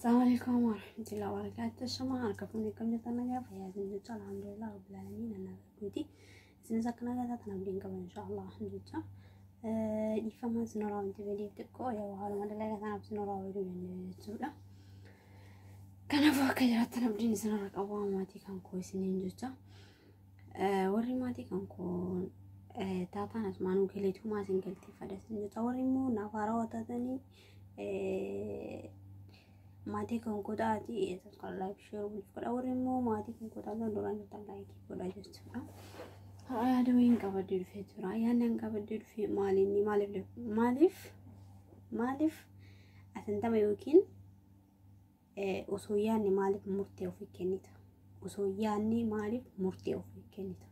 Assalamu alaikum warahmatullahi wabarakatuh. Shama harka fuunee kam jirtan nagaa fayyaa isin jecha alhamdulillah rabbil alamin anna guuti. Isinis akka nagaa taatan abdiin qaba inshaallah jecha. Dhiifama isin horaa wanti fedhiif xiqqoo yoo haaluma dalagaa kanaaf isin horaa walii danda'e jechuudha. Kanaafuu akka jiraattan abdiin isin irra qaba maatii kan koo isiniin jecha. Warri maatii kan koo taataan asumaanuu galeetumaa isin galteeffadha isin jecha. Warri immoo naaf haarawaa taatanii maatii kan koo ta'aati subscribe like share waliif godha. Warri immoo maatii kan koo taatan duraan jirtan like godha jechuudha. Har'a yaada wayiin qabadee dhufee jira. Yaadni an qabadee dhufee maali inni maaliif maaliif maaliif atantama yookiin osoo yaadni maaliif murtee ofii kennita? Osoo yaadni maaliif murtee ofii kennita?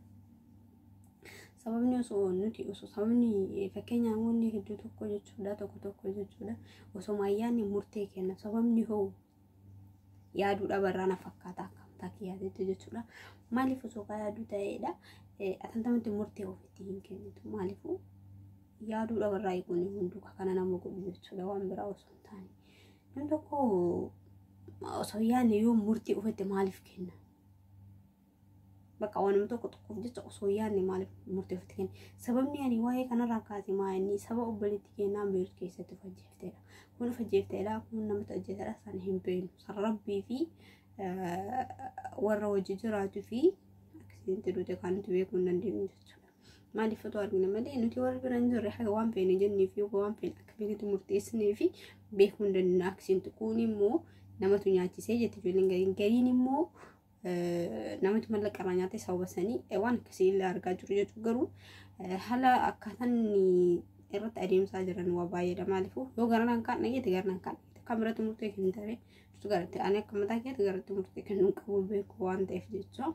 Sababni osoo nuti osoo sababni fakkeenya namoonni hedduu tokko jechuudha tokko tokko jechuudha osoo yaadni murtee kenna sababni hoo yaaduu dhabarraa na fakkaata akka mataa kiyyaatitti jechuudha. Maaliif osoo ka yaaduu ta'edha atantamatti murtee ofiitti hin kennitu maaliifuu yaaduu dhabarraa eeguun hunduu kana nama godhu jechuudha waan biraa osoo hin taane. Namni tokko osoo yaadne yoo murtee ofitti maaliif kenna? Bakka waan tokko tokkoof jecha osoo yaadne maaliif murtee ofitti kenna? Sababni ani waa'ee kanarraa kaase maa inni saba obboleetti kennaa Beerut keessatti of ajjeefteedha. Kun of ajjeefteedha, kun namatti ajjeesedha, san hin beeknu. San rabbii fi warra hojii jiraatuu fi akkasitti duute kan nuti beekuu hin dandeenyu jechuudha. Maaliif otoo argina malee nuti warra bira hin jirre haga waan feene jennee fi waan feene akka feenetti murteessinee fi beekuu hin dandeenyu. Akkasitti kun immoo namatu nyaachisee jetti ijoolleen gariin gariin immoo namatu mallaqa irraa nyaatee sababa sanii waan akkasii illee argaa jiru jechuudha. Garuu haala akkaataan irratti adeemsaa jiran waa baay'eedha. Maaliifuu yoo garanaan kaan dhageete garanaan kaan dhageete kan biratti murtee hin ta'e garatti ani akka mataa keetti garatti murtee kennuu qabu beeku waan ta'eef jecha.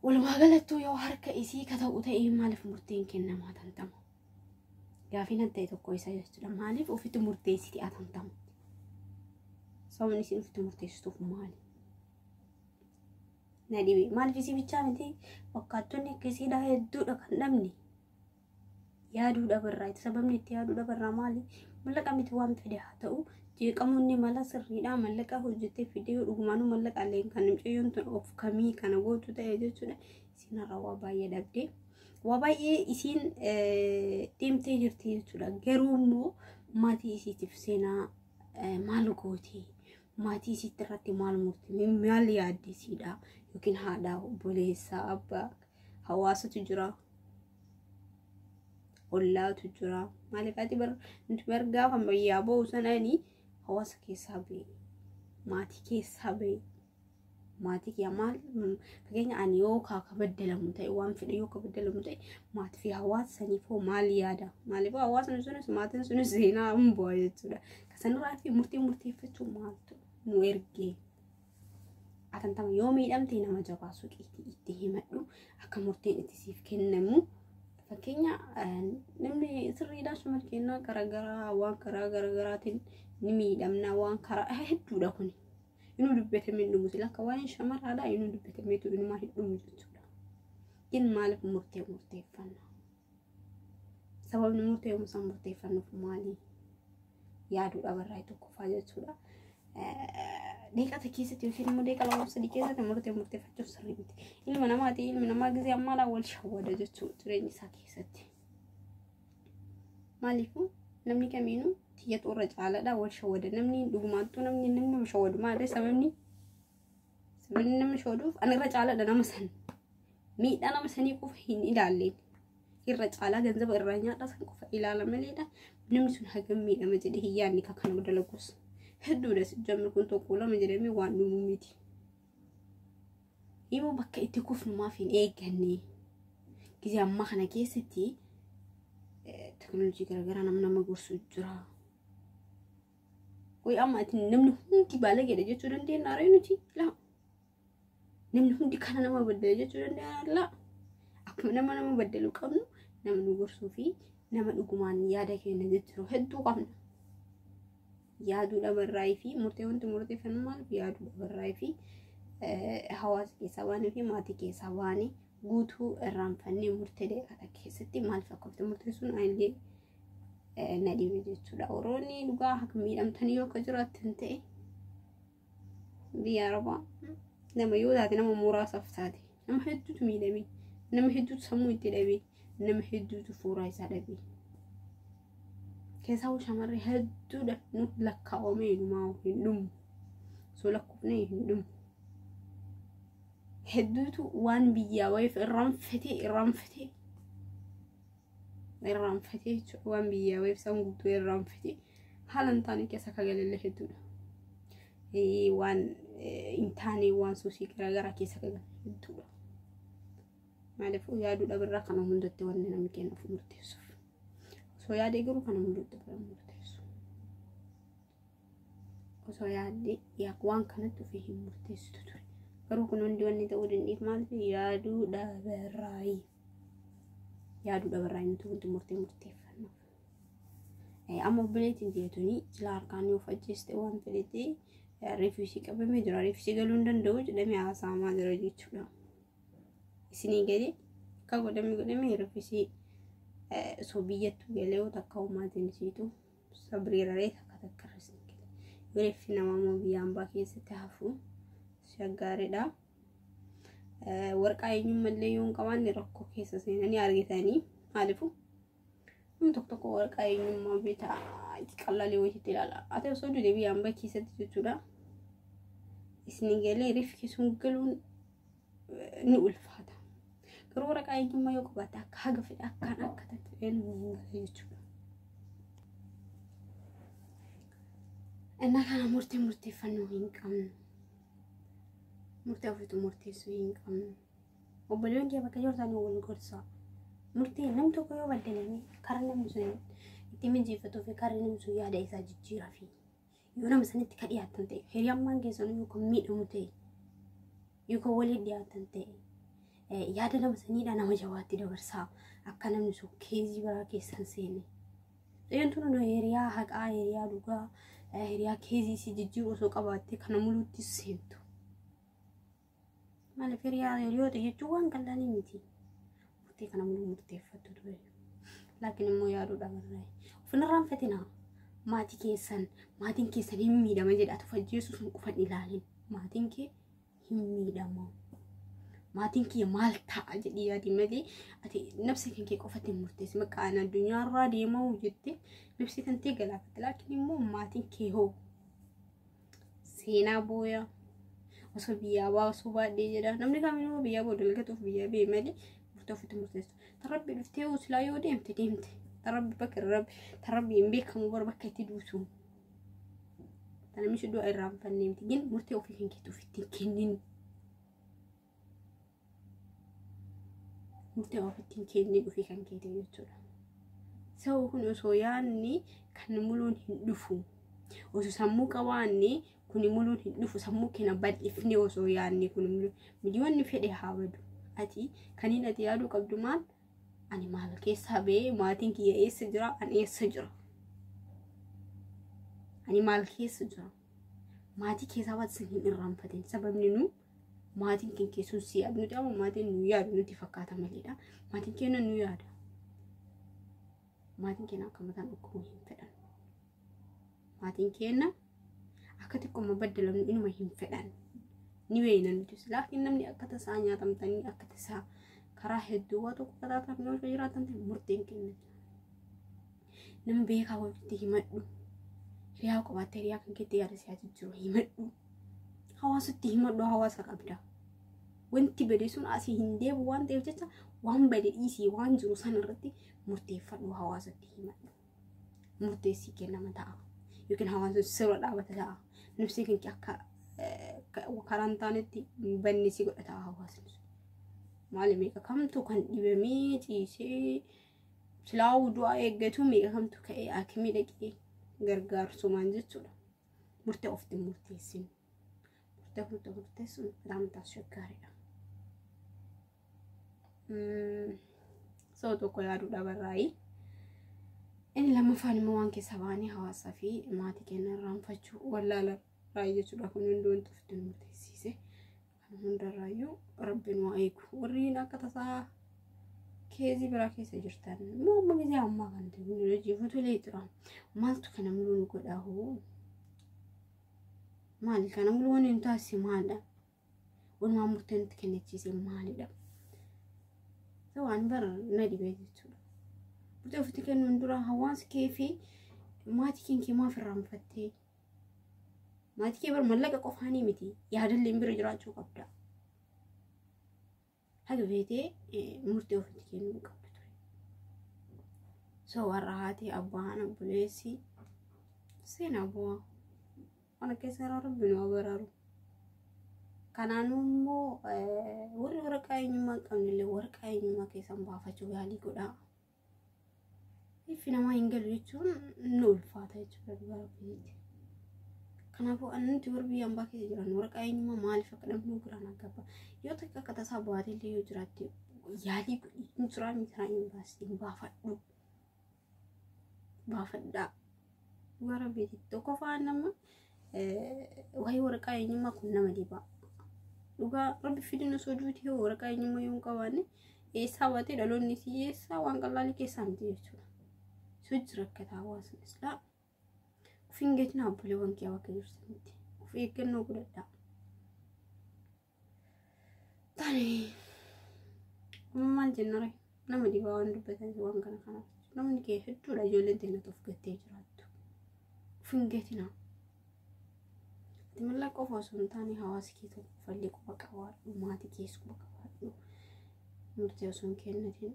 Walumaa galattuu yoo harka isii ka ta'u ta'e maaliif murteen kennamaa tantama? Gaafiin an ta'e tokko isa jechuudha. Maaliif ofitti murteessiti atantama? Sababni isin ofitti murteessituuf maali? Na dhibe. Maaliif isii bichaa miti fakkaattonni akkasiidha hedduudha kan dhabne. Yaaduu dhabarraa sababni itti yaaduu dhabarraa maali? Mallaqa miti waan fide haa ta'u jeeqamuun ni mala sirriidha. Mallaqa hojjettee fidee yoo dhugumaanuu mallaqa illee kan mucayyoon tun of kamii kana gootu ta'e jechuudha. Isiin har'a waa baay'ee dhabdee waa baay'ee isiin deemtee jirti jechuudha. Garuu immoo maatii isiitiif seenaa maal gooti? Maatii isiitti irratti maal murti? Maal yaaddisiidha? Yookiin haadha, obboleessa, abbaa, hawaasatu jira. Ollaatu jira. Maaliif ati bar nuti bar gaafa biyyaa ba'u sanani hawaasa keessaa ba'e maatii keessaa ba'e maatii kiyya maal fakkeenya ani yoo kaa kabaddalamu ta'e waan fedhe yoo kabaddalamu ta'e maatii fi hawaasa saniif hoo maal yaada? Maaliif hawaasni sunis maatiin sunis seenaa hin bu'a jechuudha. Kasanirraa fi murtee murteeffachuu maaltu nu ergee? Atantama yoo miidhamte nama jabaa suqiitii itti himadhu akka murteen itti siif kennamu. Fakkeenya namni sirriidhaa sumar kennaa garaagaraa waan karaa garaagaraatiin ni miidhamna waan karaa hedduudha kuni. Inuu dubbatamee hin dhumu sila akka waa'een shamarraadhaa inuu dubbatameetu inumaa hin dhumu jechuudha. Gin maaliif murtee murteeffanna? Sababni murtee yommuu murteeffannuuf maali? Yaaduu dhabarraa tokkoffaa jechuudha. Deeqata keessatti yookiin immoo deeqa lama sadii keessatti murtee murteeffachuuf sirrii miti. Ilma namaati ilmi namaa gisee ammaadhaan wal shawwada jechuudha jireenya isaa keessatti. Maaliifuu namni kamiinuu tiyyatu irra caalaadha wal shawwada. Namni dhugumaattuu namni namni nama shawwadu maali sababni sababni nama shawwaduuf ani irra caalaadha nama san miidhaa nama sanii qofa hin ilaalleen irra caalaa ganzaba irraa nyaadhaa san qofa ilaala maleedha. Namni sun hagam miidhama jedhee hin yaadne ka kana dalagus. Hedduudha jammi kun tokko lama jedhamee waan dhumu miti. Immoo bakka itti kufnu maaf hin eegganne. Gizee ammaa kana keessatti teknooloojii garaagaraa nama nama gorsu jira. Qoy amma ati namni hundi baalageedha jechuu dandeenya ree nuti? Laa. Namni hundi kana nama baddala jechuu dandeenya laa. Akkuma nama nama baddalu qabnu nama nu gorsuu fi nama dhugumaan yaada keenya jechuu hedduu qabna. Yaaduu dhabarraa fi murtee wanti murteeffannu maaliif yaaduu dhabarraa fi hawaasa keessaa baanee fi maatii keessaa baanee guutuu irraanfannee murtee deeqata keessatti maaliif akka ofitti murteessuun anillee Na dhibe jechuudha. Warroonni dhugaa akka miidhamtanii yoo akka jiraattan ta'e, biyya Arabaa nama yoo taate, nama muraasaaf taate, nama hedduutu miidhame, nama hedduutu sammuu itti dhabe, nama hedduutu fuuraa isaa dhabe. Keessaa shamarree hedduudha nu lakkaa'amee numaa hin dhumu. Soo lakkoofnee hin dhumu. Hedduutu waan biyyaa wayiif irraanfatee irraanfatee irraanfatee jechuudha. Waan biyyaa wayiif san guutuu irraanfatee haala hin taane keessa akka galallee hedduudha. Waan hin taane, waan suusii garaagaraa keessa akka galan hedduudha. Maaliif yaaduu dhabarraa kana hundatti wanni namni kennuuf murteessuuf. Osoo yaadee garuu kana hundatti bira murteessu. Osoo yaaddee waan kanatti ofii hin murteessitu ture. Garuu kun hundi wanni ta'uu danda'eef maaliif yaaduu dhabarraayi. Yaaduu dhabarraayi nuti wanti murtee murteeffannuuf. Amma obboleettiin jeetuni sila harkaan yoo ajjeeste waan fedhete reefisii qabamee jira. Reefisii galuu hin danda'u jedhamee haasa'amaa jira jechuudha. Isinii gadi akka godhame godhame reefisii osoo biyyattuu galee yoo takka uummaatiin isiitu sabrii raree takka takka irra isin gale. Yoo reeffi namaa immoo biyya hambaa keessatti hafu shaggaariidha. Warqaa eenyummallee yoo hin qabaanne rakkoo keessa seenanii argitanii. Maaliifuu namni tokko tokko warqaa eenyummaa bitaa itti qal'aalee wayiitti ilaala. Ati osoo duute biyya hambaa keessatti jechuudha. Isin galee reeffi sun galuun ni ulfaata. Garuu waraqaa eenyummaa yoo qabaatte akka haga fedhe akkaan akka ta'e nu gala jechuudha. Innaa kana murtee murteeffannoo hin qabnu. Murtee ofiitu murteessuu hin qabnu. Obboleewwan kee bakka jirtan wal gorsaa. Murtee namni tokko yoo baddalame karaa namni sun itti mijeeffatuu fi karaa namni sun yaada isaa jijjiiraa fi yoo nama sanitti ka dhiyaatan ta'e, hiriyammaan keessan yoo kan miidhamu ta'e, yoo kan waliin dhiyaatan ta'e, yaada nama saniidha nama jabaatti dabarsaa akka namni sun keezii biraa keessan seene. Xiyyoon tun hiriyaa haqaa, hiriyaa dhugaa, hiriyaa keezii si jijjiiru osoo qabaatte kana muluutti seentu. Maaliif hiriyaa hiriyoota jechuun waan qal'aanii miti. Murtee kana muluu murteeffattu ture. Laakiin immoo yaaduu dhabarraa. Ofin irraanfatinaa. Maatii keessan, maatiin keessan hin miidhama jedha ati ajjeessu sun qofan ilaalin. Maatiin kee hin miidhama. Maatiin kee maal ta'a jedhii yaadi malee ati nafsi kan kee qofatti hin murteessi. Maqaan addunyaarraa deemaa jettee nafsi kan ta'e galaafatte. Laakiin immoo maatiin kee hoo seenaa booya osoo biyyaa baasuu baadhee jedha. Namni kamiyyuu biyyaa booda dalagatuuf biyyaa bee malee murtee ofitti murteessu. Tarabbi dhuftee silaa yoo deemte deemte. Tarabbi bakka rabbi tarabbi hin beekamu bara bakka itti duutu. Namichi du'a irraanfannee miti. Gin murtee ofii kan keetti ofitti hin kennin. Murtee ofitti hin kennin ofii kan keetii jechuudha. Sababa kun osoo yaadni kan muluun hin dhufu. Osoo sammuu qabaanne kun muluun hin dhufu. Sammuu keenya bal'ifnee osoo yaadne kun muluun miliyoonni fedhe haa badu. Ati kaniin ati yaaduu qabdu maal? Ani maal keessaa ba'ee, maatiin kiyya eessa jira? Ani eessa jira? Ani maal keessa jira? Maatii keessaa waan isin hin irraanfatin. Sababni nu maatiin keenya keessuun si yaadu. Nuti amma maatiin nu yaadu nuti fakkaata maleedha. Maatiin keenya nu yaada. Maatiin keenya akka mataan dhukkubuu hin fedhan. Maatiin keenya akka xiqqooma baddalamnu inuma hin fedhan. Ni beekna nuti. Laakiin namni akka tasaa nyaatamtanii akka tasaa karaa hedduu waa tokko kataatan yoo jiraatan ta'e murteen kenna. Nama beekaa walitti himadhu. Hiriyaa qabaattee hiriyaa kan keetti yaada si jijjiiru himadhu. Hawaasatti himadhu, hawaasa qabda. Wanti bade sun asii hin deebi'u waan ta'eef jecha waan bade dhiisii waan jiru sana irratti murteeffadhu, hawaasatti himadhu. Murteessii kennama ta'a. Yookiin hawaasni sirra dhaabata ta'a. Nafsi kan akka karaa hin taanetti banni si godha ta'a hawaasni sun. Maali meeqa kamtu kan dhibamee ciisee silaa'uu du'aa eeggatu, meeqa kamtu ka'ee akimii dhaqee gargaarsumaan jechuudha. Murtee ofitti murteessin. Murtee ofitti murteessuun በጣም አስቸጋሪidha. Soo tokko yaaduu dhabarraayi. Inni lammaffaan immoo waan keessa baanii hawaasaa fi maatii keenya irraanfachuu wallaala raayii jechuudha. Kun hundi wanti ofitti murteessise. Kana hundarraayyuu rabbiin waa eegu. Warreen akka tasaa Keezii biraa keessa jirtan immoo amma gisee ammaa kana teekinooloojii futulee jira. Maaltu kana muluu nu godhaa hoo? Maali kana muluu wanni nu taasise maalidha? Walumaa murtee nutti kennachiise maalidha? Waan bara na dhibee jechuudha. Murtee ofitti kennuun dura hawaasa kee fi maatii kee maaf irraanfattee? Maatii kee bara mallaqa qofaanii miti yaadallee bira jiraachuu qabda. Haga feetee murtee ofitti kennuu qabdu ture. So warra haati abbaan obboleessi seenaa bu'aa waan keessa rabbi nu baraaru. Kanaanuu immoo warri waraqaa eenyummaa hin qabne illee waraqaa eenyummaa keessan baafachuu yaalii godhaa. Iffi namaa hin galu jechuun nu ulfaata jechuudha dhugaa rabbiitti. Kanaafuu nuti warri biyya ambaa keessa jiran waraqaa eenyummaa maaliif akka dhabnu biraan aggabba. Yoo takka akka tasaa baatee illee yoo jiraatte yaalii godhi hin jiraa miti hin baasiin baafadhu. Baafadhaa. Dhugaa rabbiitti tokkoffaa nama waa'ee waraqaa eenyummaa kun nama dhiba. Dhugaa rabbi fidin osoo duuti yoo waraqaa eenyummaa yoo hin qabaanne eessaa baatee dhaloonni si eessaa waan qallaalii keessaa miti jechuudha. Sochi rakkataa hawaasni islaa. Of hin gatinaa obboleewwan kee bakka jirtanitti. Of eeggannoo godhadhaa. Tani maal jenna ree nama dhibaa waan dubbatan waan kana kanaaf namni kee hedduudha ijoolleen teenya of gattee jiraattu. Of hin gatinaa. Ati mallaqa qofa osoo hin taane hawaasa kee tokko quba qabaadhu maatii kees quba qabaadhu murtee osoo hin kennatin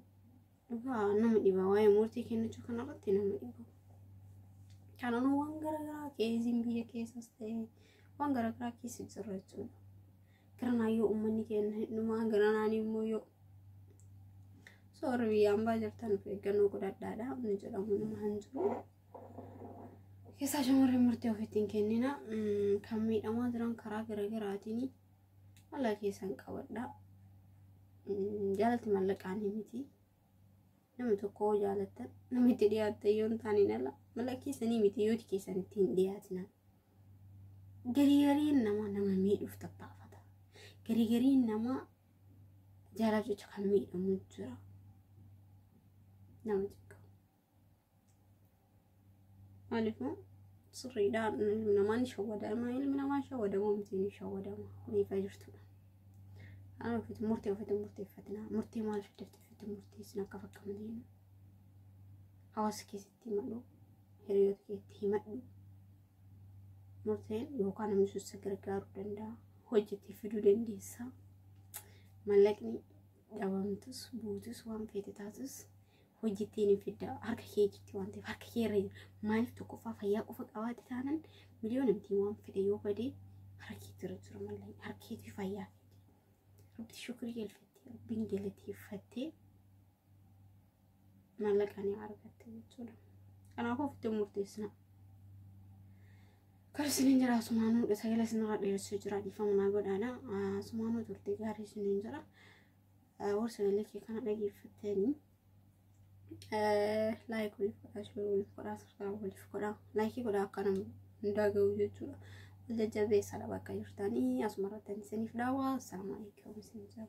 dhugaa nama dhiba waa'ee murtee kennachuu kanarratti nama dhiba. Kanaanuu waan garaagaraa keessiin biyya keessas ta'e waan garaagaraa keessa jirra jechuudha. Garanaa yoo uummanni keenya heddumaa garanaan immoo yoo soorri biyya ambaa jirtan of eeggannoo godhadhaadha inni jedhamu nama hin jiru. Keessaa shamarreen murtee ofitti hin kennina. Kan miidhamaa jiran karaa garaagaraatiin mallaqa keessan qabadha. Jaalatti mallaqaan miti. Nama tokko jaalattan nama itti dhiyaattan yoo hin taane ala mallaqa keessanii miti yooti keessan itti hin dhiyaatina. Garii gariin nama nama miidhuuf tattaafata. Garii gariin nama jaalaaf jecha kan miidhamu jira. Nama xiqqaa. Maaliifuu sirriidhaan ilmi namaa ni shawwadama. Ilmi namaa shawwadama miti ni shawwadama. Kun jirtudha. Kanaaf ofitti murtee ofitti murteeffatina. Murtee maal fiddeef ofitti murteessina akka fakkaamatiin. Hawaasa keessatti himadhu. Hiriyoota keetti himadhu. Murteen yookaan namni sun si gargaaruu danda'a. Hojjettee fiduu dandeessa. Mallaqni dhabamtus buutus waan feete taatus hojjettee ni fidda. Harka kee jirti waan ta'eef harka kee irra jira. Maaliif tokkoffaa fayyaa qofa qabaate taanan miliyoona miti waan fedhe yoo bade harka keetti irra jira mallaqni. Harka keetti fayyaa keeti. Rabbi shukrii galfattee rabbiin galateeffattee mallaqa ni argatte jechuudha. Kanaafuu ofitti murteessina. Kan isiniin jira asumaanuu sagalee isinirraa dheeressee jira dhiifama naa godhaadha. Asumaanuu turte gaarii isiniin jira. Warra sagalee kee kana dhageeffattanii like waliif godhaa, share waliif godhaa, subscribe waliif godhaa, like godhaa akka nama hundaa gahu jechuudha. Wal jajjabeessaa bakka jirtanii asuma irratti isiniif daawwaa. Assalaamu alaikum isin jira.